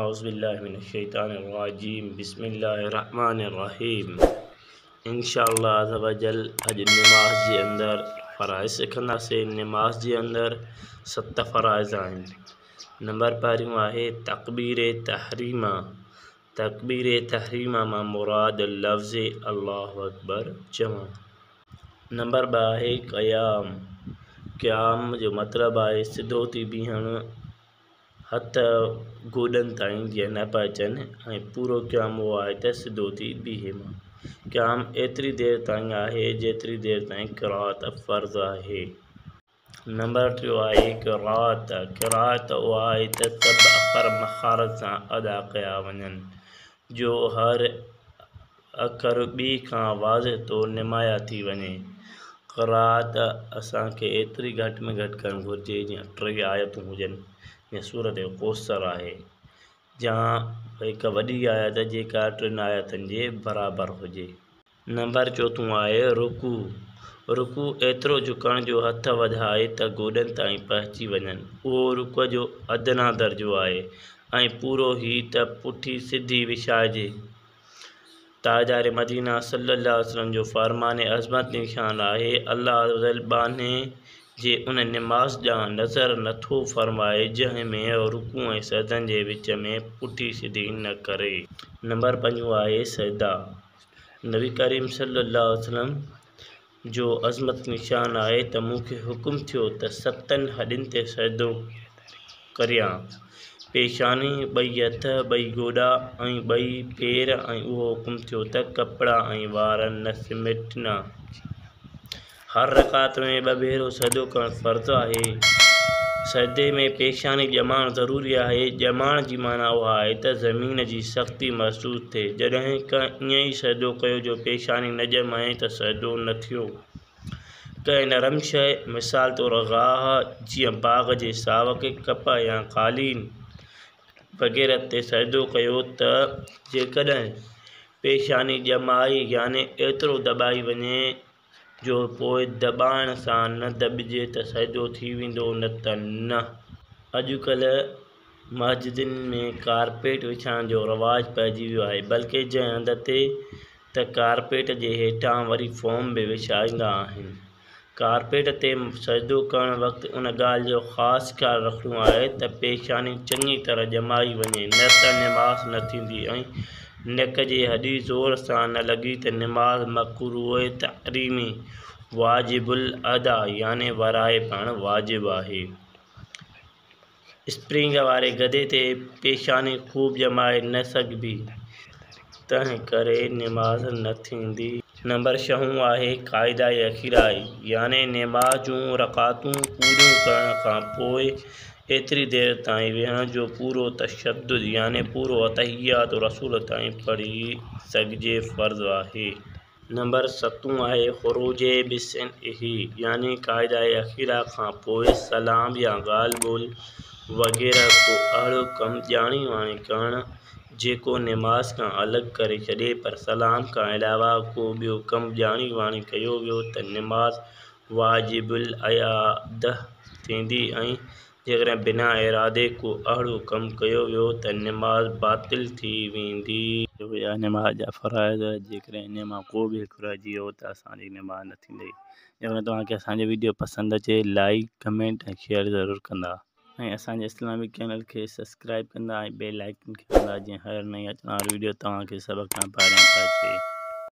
اعوذ بالله من الشيطان الرجيم بسم الله الرحمن الرحيم انشاء الله عزوجل اڄ نماز جي اندر فرائض سکنداسين. نماز جي اندر 7 فرائض آهن. نمبر پهريون آهي تڪبير تحريمه. تڪبير تحريمه مان مراد لفظ الله اڪبر چوڻ. نمبر 2 آهي قيام. قيام جو مطلب آهي سڌو ٿي بيهڻ، هٿ گوڏن تائين جيئن نه پهچن، ۽ پورو قيام اهو آهي ته سڌو ٿي بيهي. مان قيام ايتري دير تائين آهي جيتري دير تائين قرات فرض آهي. نمبر 3 آهي قرات. قرات اها آهي ته سڀ اکر مخارج سان ادا ڪيا وڃن، جو هر اکر ٻئي کان واضح طور نمايان ٿي وڃي. قرات اسان کي ايتري گهٽ ۾ گهٽ ڪرڻ گهرجي جيئن 3 آيتون هجن، جيئن سورت ڪوثر آهي، جا هڪ وڏي آيت جيڪا 3 آيتن جي برابر هجي. نمبر 4 آهي رڪوع. رڪوع ايترو جهڪڻ جو هٿ وڌائي ته گوڏن تائين پهچي وڃن، اهو رڪوع جو ادنيٰ درجو آهي، ۽ پورو هي ته پٺي سڌي وڇائجي. تاجدار مدينه صلي الله عليه وسلم جو فرمان عظمت نشان آهي، الله عزوجل ٻانهي جي ان نماز ڏانهن نظر نٿو فرمائي جنهن ۾ رڪوع ۽ سجدن جي وچ ۾ پٺي سڌي نه ڪري. نمبر 5 آهي سجده. نبي ڪريم صلي الله عليه وسلم جو عظمت نشان آهي ته مون کي حڪم ٿيو ته 7 هڏين تي سجدو ڪريان، پيشاني، ٻئي هٿ، ٻئي گوڏا ۽ ٻئي پير، ۽ اهو حڪم ٿيو ته ڪپڙا ۽ وار نه سميٽنا. هر رڪعت ۾ 2 ڀيرو سجدو ڪرڻ فرض آهي. سجدي ۾ پيشاني ڄمائڻ ضروري آهي. ڄمائڻ جي معنيٰ اها آهي ته زمين جي سختي محسوس ٿئي. جڏهن ڪنهن ائين ئي سجدو ڪيو جو پيشاني نه ڄمائي ته سجدو نه ٿيو. ڪنهن نرم شيء، مثال طور گاهه، جيئن باغ جي ساوڪ، ڪپهه يا قالين وغيره تي سجدو ڪيو ته جيڪڏهن پيشاني ڄمائي يعني ايترو دٻائي وڃي جو پوء دٻائڻ سان نه دٻجي ته سجدو ٿي ويندو، نه ته نه. اڄڪلهه مسجدن ۾ ڪارپيٽ وڇائڻ جو رواج پئجي ويو آهي، بلڪه جنهن هنڌ تي ته ڪارپيٽ جي هيٺان وري فوم به وڇائيندا آهن. ڪارپيٽ تي سجدو ڪرڻ وقت ان ڳالهه جو خاص خيال رکڻو آهي ته پيشاني چڱي طرح ڄمائي وڃي، نه ته نماز نه ٿيندي ۽ نڪ جي هڏي زور سان نه لڳي ته نماز مڪروه تحريمي واجب الادا يعني ورائي پڙهڻ واجب آهي. اسپرنگ واري گدي تي پيشاني خوب ڄمائي نه سگهبي، تنهن ڪري نماز نه ٿيندي. نمبر 6 آهي قاعده اخيره، يعني نماز جون رڪعتون پوريون ڪرڻ کان پوء ايتري دير تائين ويهڻ جو پورو تشهد يعني پورو التحيات رسول تائين پڙهي سگهجي فرض آهي. نمبر 7 آهي خروج بصنعه، يعني قاعده اخيره کان پوء سلام يا ڳالهه ٻولهه وغيره ڪو اهڙو ڪم ڄاڻي واڻي ڪرڻ جيڪو نماز کان الڳ ڪري ڇڏي، پر سلام کان علاوه ڪو ٻيو ڪم ڄاڻي واڻي ڪيو ويو ته نماز واجب الاعاده ٿيندي، ۽ جيڪڏهن بنا ارادي ڪو اهڙو ڪم ڪيو ويو ته نماز باطل ٿي ويندي. هيا نماز جا فرائض، جيڪڏهن انهي مان ڪو به هڪ رهجي ويو ته اسان جي نماز نه ٿيندي. جيڪڏهن توهان کي اسان جو ويڊيو پسند اچي لائيڪ، ڪمينٽ ۽ شيئر ضرور ڪندا، ۽ اسان جي اسلامڪ چينل کي سبسڪرائب ڪندا ۽ بيل آئيڪن کي ڪندا جيئن هر نئين اچڻ واري ويڊيو توهان کي سڀ کان پهريان پهچي.